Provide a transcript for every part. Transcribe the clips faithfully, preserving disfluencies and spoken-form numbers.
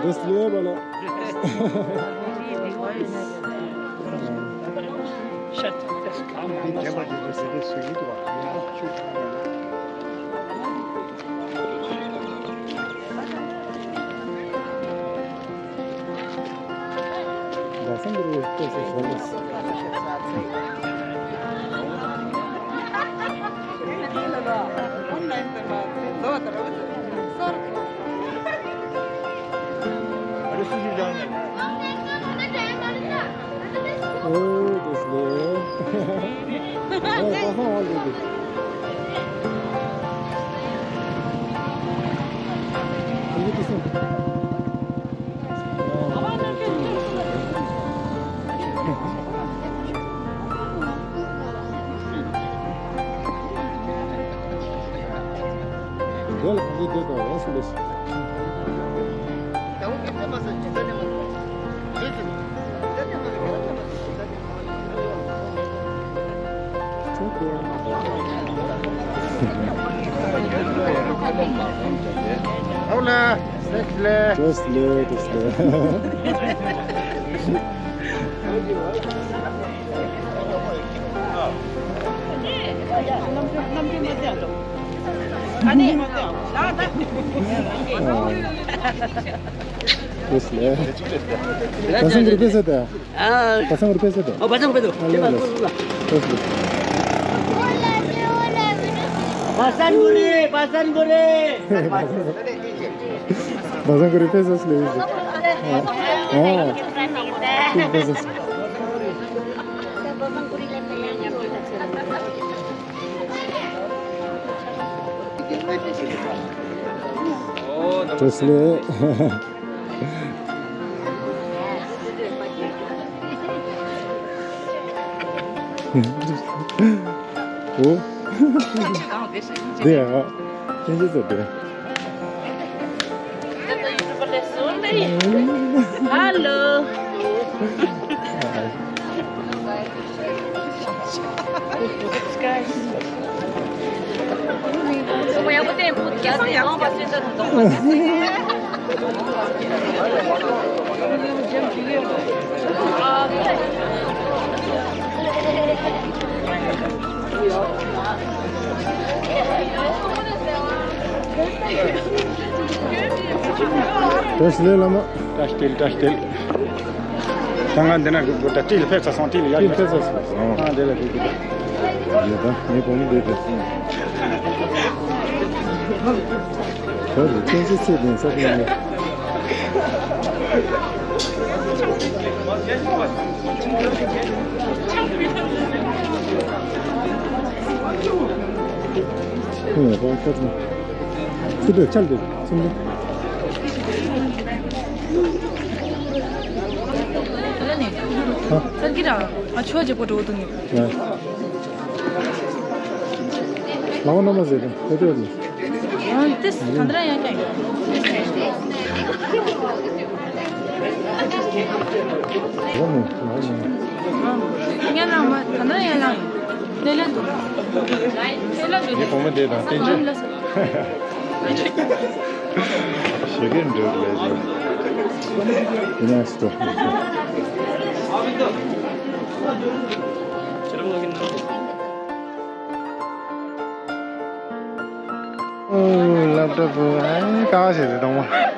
Yes, le bala. ཨོ། དེ་སླེབས། ཨོ། ད་ཧང་བ་ལོ་དེ། ཨོ། དེ་སེམས། དེ་ལ་ག་ཚོད་བསྡད་དང་། ཡོངས་སུ་ལེགས། ཨོ་ལ། བཀྲ་ཤིས་བདེ་ལེགས། བཀྲ་ཤིས་བདེ་ལེགས། བཀྲ་ཤིས་བདེ་ལེགས། བཀྲ་ཤིས་བདེ་ལེགས། བཀྲ་ཤིས་བདེ་ལེགས། བཀྲ་ཤིས་བདེ་ལེགས། ཨ། བ་སང་གུ་རུ་པེ་སེ་ཏེ། ཨ། བ་སང་གུ་རུ་པེ་སེ་ཏེ། ཨ། བ་སང་གུ་རུ་པེ་སེ་ཏེ། བ་སང་གུ་རུ། བ་སང་གུ་རུ། བ་སང་གུ་རུ་པེ་སེ་སི་ལེ་ཡིན་ཟེར། ཨོ། པེ་སེ་སི། བཀྲ་ཤིས་བདེ་ལེགས། ཨོ། དེ་ཡང་ཁྱེད་ཚོ་དེ། ཧ་ལོ། བཀྲ་ཤིས་བདེ་ལེགས་བླ་མ། བཀྲ་ཤིས་བདེ་ལེགས། བཀྲ་ཤིས་བདེ་ལེགས། ད་ང་འདི་ན་སྒུག་དགོས། ད་ཏི་ལ་ཕེབས་ཚར་སོང་། ཏི་ལ་ཡར། ཏི་ལ་ཕེབས་ཚར་སོང་། ཨ། འདི་ལ་སྒུག་དགོས། ཡོད་ད། ངའི་བུ་མོ་འདི་རེད། ད་རེད། ཁྱེད་ཚོ་ཚེ་འདི་ས་དེ་ཡིན། ཁོང་ཡང་ཁོང་ཁ་ཚོན། ཚེ་འདི་ཆལ་འདི་ཚེ་འདི། ཨ། སར་གི་ར། ཨ། ཆོས་རྗེ་པོ་འགྲོ་འདུག་ནི། ཡ། ལག་པ་རྣམ་པ་ཟེར་ཏེ་ཕེབས་ཡོད་ནི། ཨ། ཏིས་ད་ལྟ་ཡང་ཀྱང་ཡོད། ལག་པ་ནི་ལག་པ་ནི། ཨ། ཡང་ལངས་མ། ད་ལྟ་ཡང་ལངས་ཡོད། ལེ་ལེ་འདུག་ལེ་ལེ་འདུག་ངའི་བུ་མོ་དེ་དང་བསྟན་ཆོས། ལ་ལ་ས། ཞེ་གེ་འགྲོ་ལེ་ལེ། ཡིན་ན་སྟོ། ཨོ། སློབ་གྲྭ་བུ། ཨ། ཀ་བ་བྱས་ཏེ་གཏོང་བ།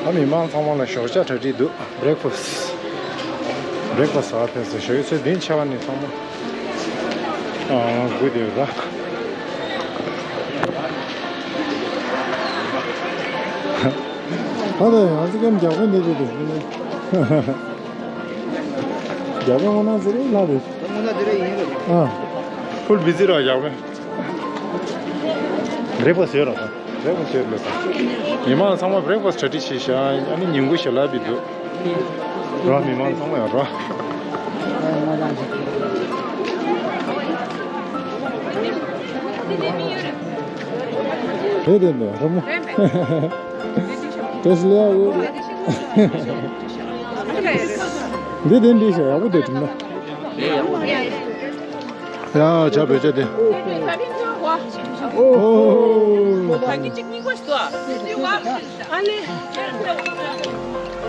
ཨ། མི་མང་ཚང་མ་ལ་ཞོགས་ཇ་གྲ་སྒྲིག་འདུག་བྷི་རེག་ཕ་སི། བྷི་རེག་ཕ་སི་ཟ་བར་ཕེབས་སོང་། ཞོགས་ཀྱི་ཚོད་བདུན་ཆགས་པ་ནས་ཚང་མ། ཨ། སྒུག་བསྡད་ར། ད་ལྟ་ང་ཚོ་ཀེམ་རྒྱག་པ་འདི་འདི་འདི། རྒྱ་དཔོན་སྔོན་ན་ཟེར་རེད་ལབ་རེད། སྔོན་ན་ཟེར་རེད་ཡིན་རེད། ཨ། ཕུལ་བི་ཛི་ར་རྒྱ་དཔོན། བྷི་རེག་ཕ་སི་ཡོད་ར་ད། བྷི་རེག་ཕ་སི་ཡོད་རེད་ད། མི་མང་ཚང་མ་བྷི་རེག་ཕ་སི་གྲ་སྒྲིག་བྱས་ཤག་ཨ་ནི་ཉིན་གུང་ཞལ་ལག་འབུལ་འདུག་ར། མི་མང་ཚང་མ་ཡོད་ར། དེ་དེ་འདྲ་ར་མོ། བཀྲ་ཤིས་བདེ་ལེགས། འདི་དེ་འདྲ་ཞིག་ཡག་པོ་འདུག་གྲུབ་ན། ཡ། ཇ་བོད་ཇ་དེ། ཨོ།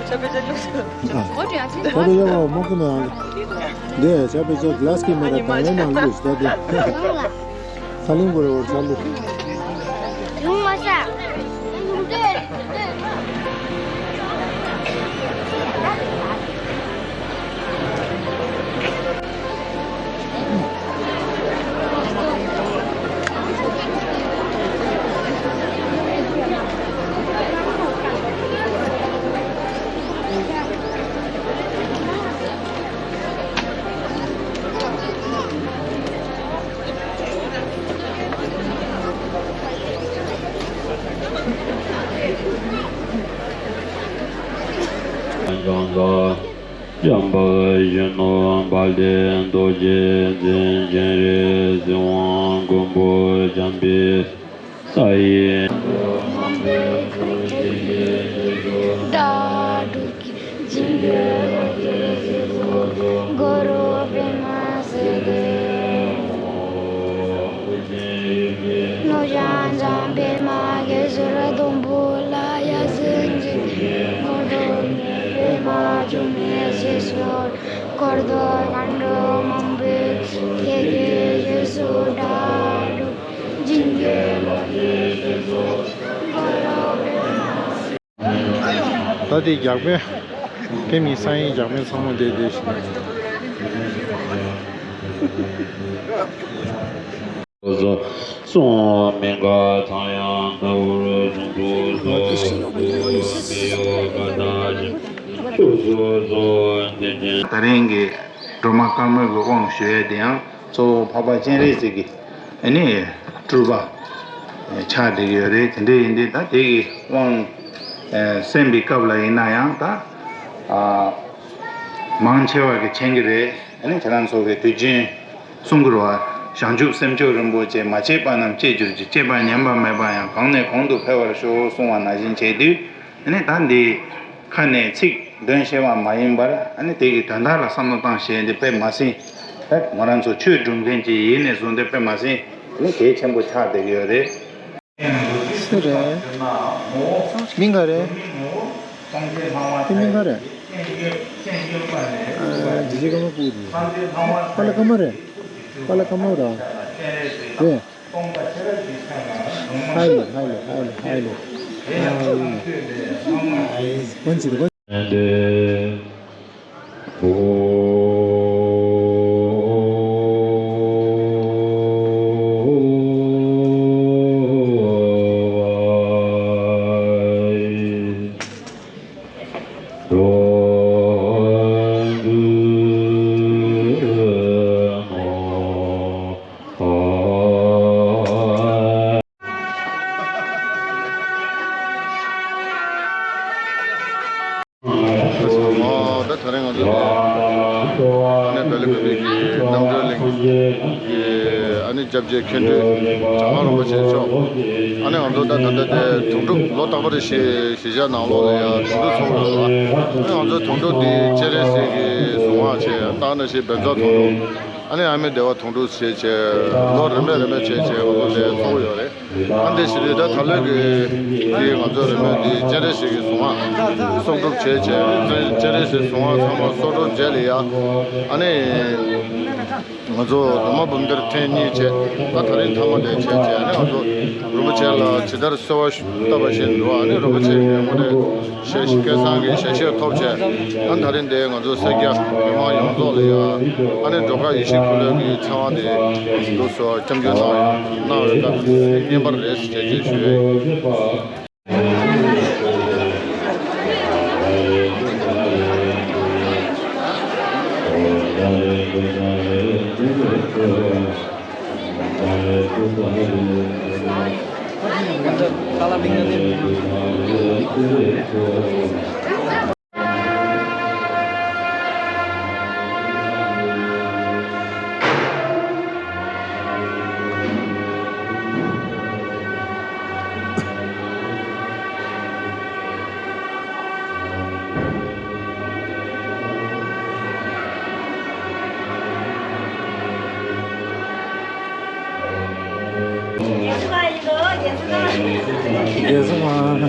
ཇ་བོད་ཇ་བ་མོ་ཀུ་ནང་། འདི་ཇ་བོད་ཇ་གི་ལ་སི་ཀི་མེད་ད་གང་ལེན་ནང་ལུས་ད་དེ། ཁ་ལིང་གོ་རེ་བར་ཆ་ལུ། ཡུང་མ་ཤ། འཇམ་དཔལ་གཞོན་ནུ་དཔལ་ལྡན་རྡོ་རྗེ་འཛིན། སྤྱན་རས་གཟིགས་དབང་མགོན་པོ་འཇམ་དཔལ་ས་ཡི། བདག་སྒྲུབ་ཀྱི་འཇིགས་པའི་རླུང་འཁྲུགས་སེལ་མཆོག་གུ་རུ་པདྨ་སིདྡྷི། གནོད་བྱེད་འཇོམས་པའི་མ་གི་ཟུར་དུམ་བུ་ལ། ཡ་མཚན་འཇིགས་པའི་མགོ་ཐོག་ནས། པདྨ་འབྱུང་གནས་རྗེས་སུ། འཁོར་དང་མཁའ་འགྲོ་མང་པོས་དེ་སྐད་ཞུས་སོ། བདག་སྒྲུབ་འཇིགས་པའི་རླུང་འཁྲུགས་སེལ་མཆོག་གུ་རུ་པདྨ། ད་དེ་རྒྱ་དཔོན། ཕེབས་ནི་སང་ཉིན་རྒྱ་དཔོན་ཚང་མ་བསྡད་བསྡད་ཤག་སོང་མི་འགའ་ཚངས་དབྱངས་ལྟ་བུར་ཟུང་དུ་གསོལ། མི་གཡོ་ཁ་བཏགས་ཤིང་ཕྱུགས་སུ་གསོལ། དེ་བཞིན། ད་རིང་གི་སྒྲོལ་མ་དཀར་མོའི་གི་དབང་ཞུ་ཡས་དེ་ཡང་གཙོ་བོ་འཕགས་པ་སྤྱན་རས་གཟིགས་ཀྱི་ཨ་ནི་སྤྲུལ་པ་ཆགས་བསྡད་ཀྱི་ཡོད་རེད། དེ་འདྲ་ཡིན་དུས་ད་དེ་གི་དབང་གསན་པའི་སྐབས་ལ་ཡིན་ན་ཡང་ད་ཨ་མང་ཆེ་བ་གི་མཁྱེན་གྱི་རེད། ཨ་ནི་ཁྱེད་རང་ཚོ་གི་དུས་རྒྱུན་གསུང་གི་རེད་བ། བྱང་ཆུབ་སེམས་མཆོག་རིན་པོ་ཆེ། མ་སྐྱེས་པ་རྣམས་སྐྱེ་གྱུར་ཅིག་སྐྱེས་པ་ཉམས་པ་མེད་པ་ཡང་། གང་ནས་གང་དུ་འཕེལ་བར་ཤོག་གསུང་བ་ནང་བཞིན་བྱས་དུས། ཨ་ནི་ད་འདི་ཁ་ནས་ཚིག་འདོན་ཤེས་པ་མ་ཡིན་པར། ཨ་ནི་དེ་གི་དོན་དག་ལ་བསམ་བློ་བཏང་བྱས་འདི་དཔེ་མ་སྲིད། ད་ང་རང་ཚོ་ཆོས་སྒྲུབ་མཁན་གྱི་ཡིན་ནས་བཟུང་སྟེ་དཔེ་མ་སྲིད་ཨ་ནི་གལ་ཆེན་པོ་ཆགས་བསྡད་ཀྱི་ཡོད་རེད། སུ་རེད། མིང་ག་རེད། དེ་མིང་ག་རེད། ཨ། ཇི་ཇི་ཀ་མ་པུ་རེད། པ་ལ་ཀ་མ་རེད། པ་ལ་ཀ་མ་ར། རེད། ཧའི་ལེ་ཧའི་ལེ་ཧའི་ལེ་ཧའི་ལེ། ཧའི་ལེ། ཧའི་ལེ། ཧའི་ལེ། ཧའི། ཝན་ཅི་རེད། ཨོ། ད་ད་རེས་ང་ཚོ་དེ་ཨ་ནི་བེ་ལི་བེ་ལི་གི་རྣམ་གྲོལ་གླིང་གི་ཨ་ནི་སྐྱབས་རྗེ་མཁན་སྤྲུལ་བྱང་ཁ་རིན་པོ་ཆེ་མཆོག་ཨ་ནི་ང་ཚོ་ད་ད་ལྟ་དེ་དུང་སྒྲུབ་ལོ་རྟག་པར་བཞེས་བཞེས་བཞག་ནང་ལོགས་ལ་ཡང་དུང་སྒྲུབ་ཚོགས་ཡོད་ལ། ཨ་ནི་ང་ཚོ་དུང་སྒྲུབ་འདི་སྤྱན་རས་གཟིགས་ཀྱི་གཟུངས་སྔགས་བྱས། ད་ནང་བཞིན་བཛྲ་དུང་སྒྲུབ། ཨ་ནི་ཨ་མི་དེ་བ་དུང་སྒྲུབ་བྱས་བྱས་ལོ་རིམ་པས་རིམ་པས་བྱས་བྱས་ང་ཚོ་དེ་ཚོགས་ཡོད་རེད། ཨ་འདི་ཞིག་རེད། ད་ད་ལོའི་གི་དེ་ང་ཚོ་རིམ་པས་དེ་སྤྱན་རས་གཟིགས་ཀྱི་གཟུངས་སྔགས་གསོག་སྒྲུབ་བྱས་བྱས། སྤྱན་རས་གཟིགས་གཟུངས་སྔགས་ཚང་མ་གསོག་སྒྲུབ་བྱས་ལ་ཡ། ཨ་ནི། ང་ཚོ་ནུ་མ་འབུམ་སྡེར་ཐེངས་གཉིས་བྱས། ད་ད་རིང་མཐའ་མ་དེ་བྱས་བྱས། ཨ་ནི་ང་ཚོ་རིན་པོ་ཆེ་ལ་ཇི་ལྟར་གསོལ་བ་བཏབ་པ་བཞིན་དུ། ཨ་ནི་རིན་པོ་ཆེ་གི་ངོ་ནས་ཞལ་བཞེས། སྐལ་བཟང་གི་ཞལ་བཞེས་ཐོབ་བྱས། ཨ་ནི་ད་རིང་དེ་ང་ཚོ་སེར་སྐྱ་མི་མང་ཡོངས་རྫོགས་ལ་ཡ། ཨ་ནི་སྒྲོལ་དཀར་ཡེ་ཤེས་འཁོར་ལོའི་གི་ཚེ་དབང་དེ་འདུག་སེ་སྐྱབས་འཇུག་གནང་གནང་བའི་སྐབས་བརྙན་པར་རེ་ཞིག་བྱས་བྱས་ཞུ་ཡས་ཡིན། རྒྱལ་སྲུང་མ།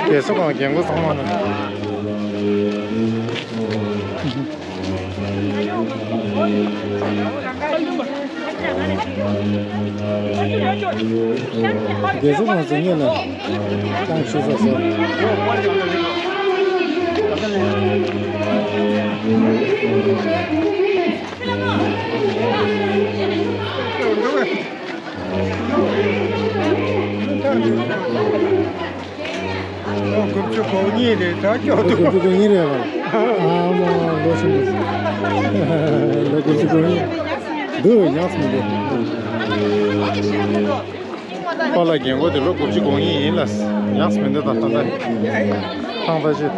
རྒྱལ་སྲུང་མ་རྒྱལ་མགོ་ཚང་མ་ན། རྒྱལ་སྲུང་མ་ཟེར་ཉེ་ལ་ཀྱང་ཞུ་ས་སོ། དགུ་བཅུ་གོ་གཉིས་རེད། ད་སྐྱོ་འདུག་དགུ་བཅུ་གོ་གཉིས་རེད་པ། ཨ་མ་ལོ་ཆུང་འདུག་ལོ་དགུ་བཅུ་གོ་གཉིས་འདུག་ཡགས་མི་འདུག་པཱ་ལགས་རྒན་གོག་དེ་ལོ་དགུ་བཅུ་གོ་གཉིས་ཡིན་ལ། ཡགས་མི་འདུག་ད་ད་ད་ཐང་ད་ཅི།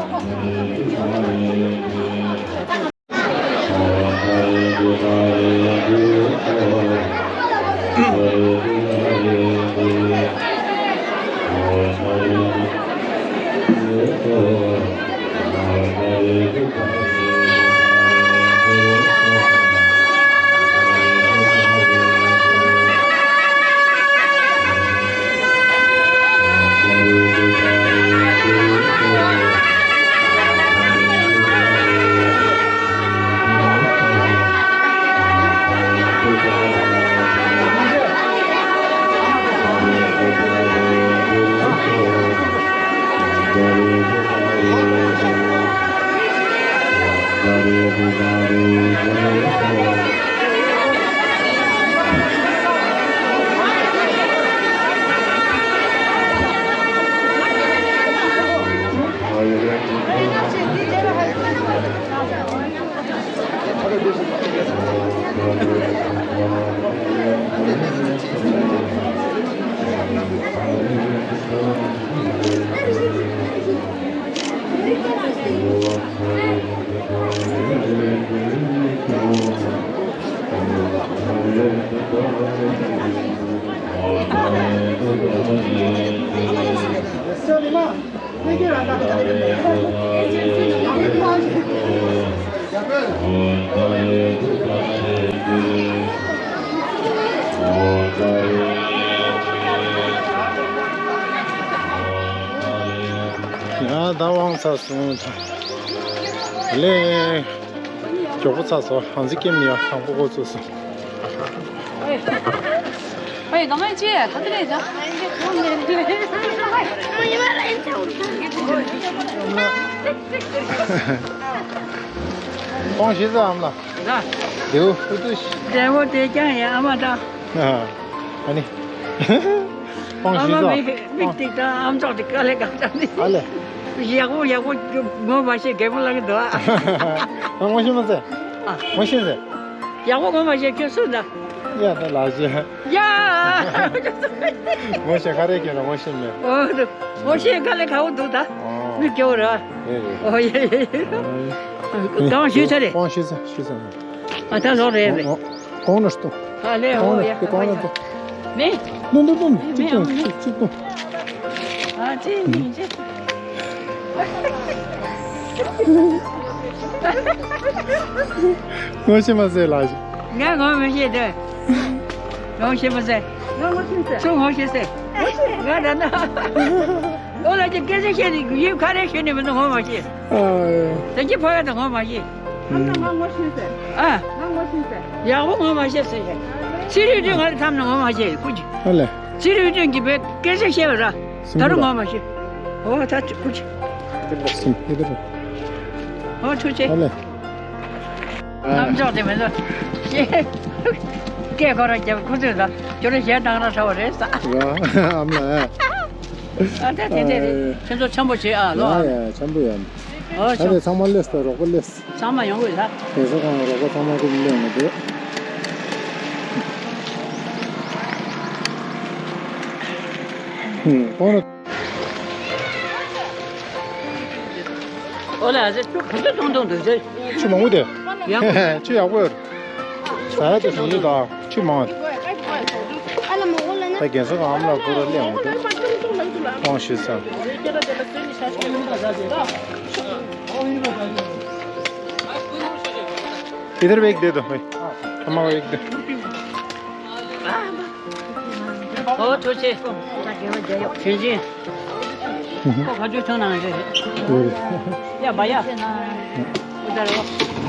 ཡང་ད་དབང་ཚར་སོང་། ད་ལེ། མགྱོགས་པོ་ཚར་སོང་། ཧང་ཟི་ཀེམ་ཡང་དང་པོ་འགོ་ཚུགས་སོང་། ཨེ། ཨེ། ང་མ་ཅི་ད་དེ་རེད་ད། ཁོང་ཤི་ས་ཨམ་ལ། ད། དེའུ་ཧུ་ཏུ་ཤི། འདྲེ་མོ་དེ་ཀྱང་ཡ་ཨ་མ་ད། ཨ་ནི། ཁོང་ཨ་མ་ཤི་ས། མི་མི་ཏིག་ད་ཨམ་ཅོག་དེ་དཀའ་ལས་ཁག་ད་ནི། ཨ་ལེ། ཡག་པོ་ཡག་པོ་ངོ་མ་ཤེས་རྒན་མོ་ལ་གི་འདུག་ཨ། ངོ་ཤེས་མ་ཟེར། ཨ། ངོ་ཤེས་ཟེར། ཡག་པོ་ངོ་མ་ཤེས་ཁྱོད་སུ་ད། ཡ་ད་ལགས་ཤེས། ཡ། ངོ་ཤེས་ག་རེ་ཁྱོད་ལ་ངོ་ཤེས་མེད། ཨོ། ངོ་ཤེས་ག་ལེ་ཁ་བོ་འདུག་ད། ཨོ། མི་སྐྱོ་ར། རེད་རེད། ཨོ་ཡེ་ཡེ། གང་ཞུས་ཚར་རེད། གང་ཞུས་ཚར་ཞུས་ཚར། ཨ་ད་ལོག་རེད་རེད། གང་ནས་ཏོ། ཨ་ལེ་ཨོ་ཡ། གང་ནས་ཏོ། མེ། ནོ་ནོ་ནོ། གཅིག་ཏོ་གཅིག་ཏོ། ཨ་ཅེ་མི་ཅེ། ངོ་ཤེས་མ་ཟེར་ལགས། ང་ངོ་མི་ཤེས་ཏེ། ངོ་ཤེས་མ་ཟེར། ང་ངོ་ཤེས་ཟེར། ཚུར་ངོ་ཤེས་ཟེར། ང་ད་ན། ཨོ་ལ་ཅི་སྐད་ཆ་བཤད་ནས་ཡིབ་ཁ་རས་ཞུས་ནས་མི་འདུག་ངོ་མ་ཤེས། ཨ། ད་ཅི་ཕ་ག་དང་ངོ་མ་ཤེས། ཨ་ན་ང་ངོ་ཤེས་ཟེར། ཨ། ང་ངོ་ཤེས་ཟེར། ཡག་པོ་ངོ་མ་ཤེས་ཟེར་ཞེས། ཚེ་རིང་སྒྲོན་ང་ལ་འཐམ་ན་ངོ་མ་ཤེས་ཀུ་ཅི། ཨ་ལེ། ཚེ་རིང་སྒྲོན་གྱིས་བས་སྐད་ཆ་བཤད་པ་ར། ད་རུང་ངོ་མ་ཤེས། ཨོ་ད་ཀུ་ཅི། སིམ་ཡེ་དེ་རུ། ཨོ་ཐུགས་རྗེ་ཆེ། ཨ་ལེ། ཨ། ལམ་འཇོག་དེ་མི་འདུག་ཤེས། སྐད་ཁོ་རང་རྒྱབ་ཁོ་ཚོས་ད་ཁྱོད་རང་གཞས་བཏང་ར་ཧྲ་བ་རེད་ས། ར་ཨ་མ་ལགས། ཨ་ད་དེ་འདྲས་རེད། ཨ། ཁྱེད་ཚོ་འཆམ་པོ་བྱེད་ཨ་ལོ། ཡ་ཡ་འཆམ་པོ་ཡ། ཨོ་ད་ཆོ། དེ་ཚང་མ་སླེབས་སོང་རོགས་པ་སླེབས། ཚང་མ་ཡོང་དགོས་ད། དེ་ཚོ་གང་རོགས་པ་ཚང་མ་ཀུན་སླེབས་ཡོང་གི་འདུག་ཧུམ་ཁོང་ར། ཨོ་ལ་ཟེར་ཆུ་ག་ཚོད་གཏོང་གཏོང་འདུག་ཟེར། ཆུ་མང་པོ་དེ། ཡག་པོ། ཆུ་ཡག་པོ་ཡོད། ཟ་ཡ་དེ་བཟོ་ཡོད་ད། ཆུ་མང་བ་དེ། ད་རྒན་གསོ་གང་ལ་ཁོ་ར་སླེབས་འོང་དེ། ཁོང་ཞུས་ས། इधर भी एक दे दो भाई। हमारा एक दे। ཨོ་ཐུགས་རྗེ་ཆེ། ཁྱེད་ཀྱིས། ཁོ་ཁ་ཆུ་ཆུང་ནང་རེད། ཡ་བ་ཡ།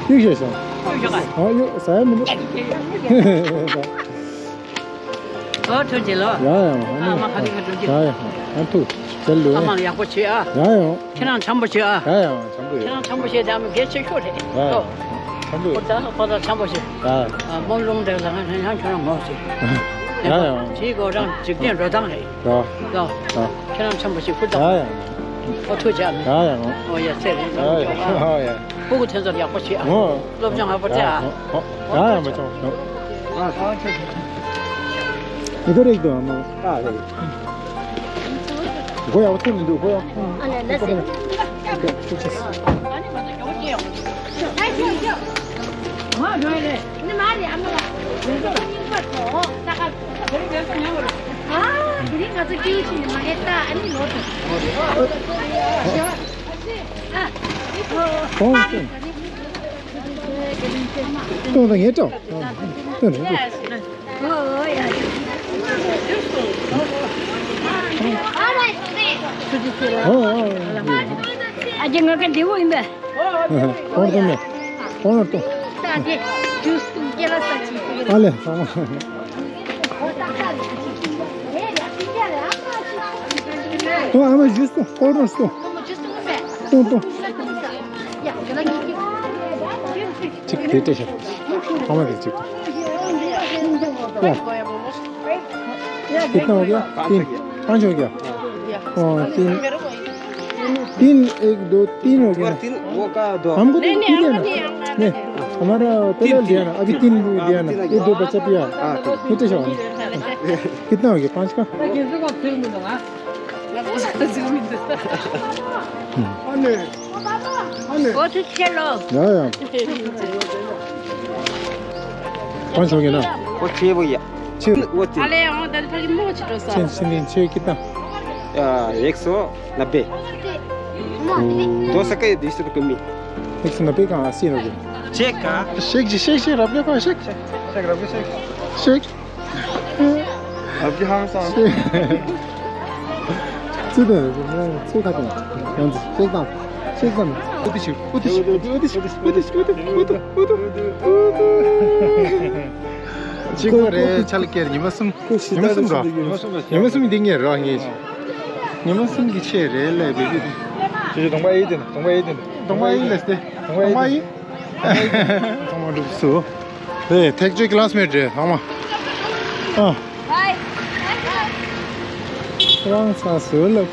ཡིག་ཤེས་སོང་། ཨ་ཡོ་ཟ་ཡ་མི་འདུག་ཨོ་ཐུགས་རྗེ་ལོ། ཡ་ཡ་ཨ་མ་ཁ་ལི་ཁ་ཐུགས་རྗེ། ཡ་ཡ་ཨ་ཐུགས་རྗེ་ལོ། ཨ་མ་ཡག་པོ་བྱེད་ཨ། ཡ་ཡ། ཁྱེད་རང་འཆམ་པོ་བྱེད་ཨ། ཡ་ཡ་འཆམ་པོ་ཡོད། ཁྱེད་རང་འཆམ་པོ་བྱེད་དེ་ཨ་མ་གལ་ཆེ་ཤོས་རེད། ཡ་ཡ་ཨོ། འཆམ་པོ་ཡོད། ཁོ་ད་ཁོ་ད་འཆམ་པོ་བྱེད། ཡ་ཡ། ཨ་མོ་ལུང་འདྲ་ལ་ང་ཡང་ཁྱོད་རང་ངོ་ཤེས། ཡ་ཡ། ཅིག་གོ་རང་འཇིག་རྟེན་འགྲོ་སྟངས་རེད། ཡ་ཡ། ཁྱེད་རང་འཆམ་པོ་བྱེད་ཁུ་ད། ཡ་ཡ། ཨོ་ཐུགས་རྗེ་ཨ་མ། ཡ་ཡ། ཨོ་ཡ་ཚེ་རིང་། ཡ་ཡ་ཡ་ཡ། ཕྲུ་གུ་དེ་ཚོར་ཡག་པོ་བྱེད་ཨ། ཨོ། སློབ་སྦྱོང་ཡག་པོ་སྤྲད་ཨ། ཨོ་ཡ་ཡ་མ་ཆོག་ཨོ། ཨོ་ཐུགས་རྗེ་ཆེ། ཨི་དོ་རེག་དོ་ཨ་མ། ཨ་རེད། སྒོ་ཡག་པོ་ཐུག་མི་འདུག་སྒོ་ཡག་པོ་ཐུག་མི་འདུག་སྒོ་ཡག་པོ་ཐུག་མི་འདུག་གོང་ཏོང་ཏོང་ངས་ཀྲོ། ཏོང་ཏོང་། ཨ་ཅེ་ང་ག་འདི་བོ་ཡིན་པས། ཁོང་ཏོང་མེ། ཁོང་ལ་ཏོང་། ཨ་ལེ་ཚང་མ། ཏོང་ཨ་མ་ཞུས་སོང་། ཁོང་ལ་ཏོང་། ཏོང་ཏོང་། གཅིག་དེ་སྤྲད་ཤག་ཨ་མ་དེ་གཅིག་ཡ། कितना हो गया? तीन। पाँच हो गया? हाँ, तीन। तीन, एक, दो, तीन हो गया ना? तीन, वो का दो? हमको तो नहीं, नहीं, तीन है ना? नहीं, नहीं, नहीं। हमारा पहले तीन, दिया ना, अभी तीन दिया ना? ये दो बचा पिया। हाँ, ठीक। कितना हो गया? पाँच का? ཨོ་ཐུགས་རྗེ་ཆེ་ལོ། ཡ་ཡ། ཁོང་ཆོག་གི་ན། वो छः भैया। छः। वो तीन। अरे, हाँ, दाल फली मोच तो सा। छः, छः, छः कितना? आ, एक सौ नब्बे। दो सौ का, दो सौ रुपये में। एक सौ नब्बे का अस्सी रुपये। छः का? शेक जी, शेक, शेक, रब के पास शेक। शेक, रब के शेक। शेक। अब क्या हम सांग? ཙི་ད་ཙི་ཁ་ཏོང་ཡང་ཙི་ཤེག་དང་ཤེག་དང་། ཨུ་ཏི་ཤི་ཨུ་ཏི་ཤི་ཨུ་ཏི་ཤི་ཨུ་ཏི་ཤི་ཨུ་ཏི་ཤི་ཨུ་ཏི་ཤི་ཨུ་ཏི་ཤི། གཅིག་པོ་རེད་ཆ་ལ་ཀེར་ཉི་མ་གསུམ། ཉི་མ་གསུམ་ར། ཉི་མ་གསུམ་འདི་ངས་ར་ངས། ཉི་མ་གསུམ་གྱི་ཆེད་རེད་ལས་བེ་བི། ཁྱེད་ཀྱི་གདོང་པ་ཡིན་དེ་ན་གདོང་པ་ཡིན་དེ་ན། གདོང་པ་ཡིན་ལས་དེ་གདོང་པ་ཡིན། ཚང་མ་འགྲུབ་སོང་། དེ་ཐེག་ཆོས་ཀི་ལ་སི་མེད་རེད་ཚང་མ། ཨ། རང་ས་སུ་ལབ།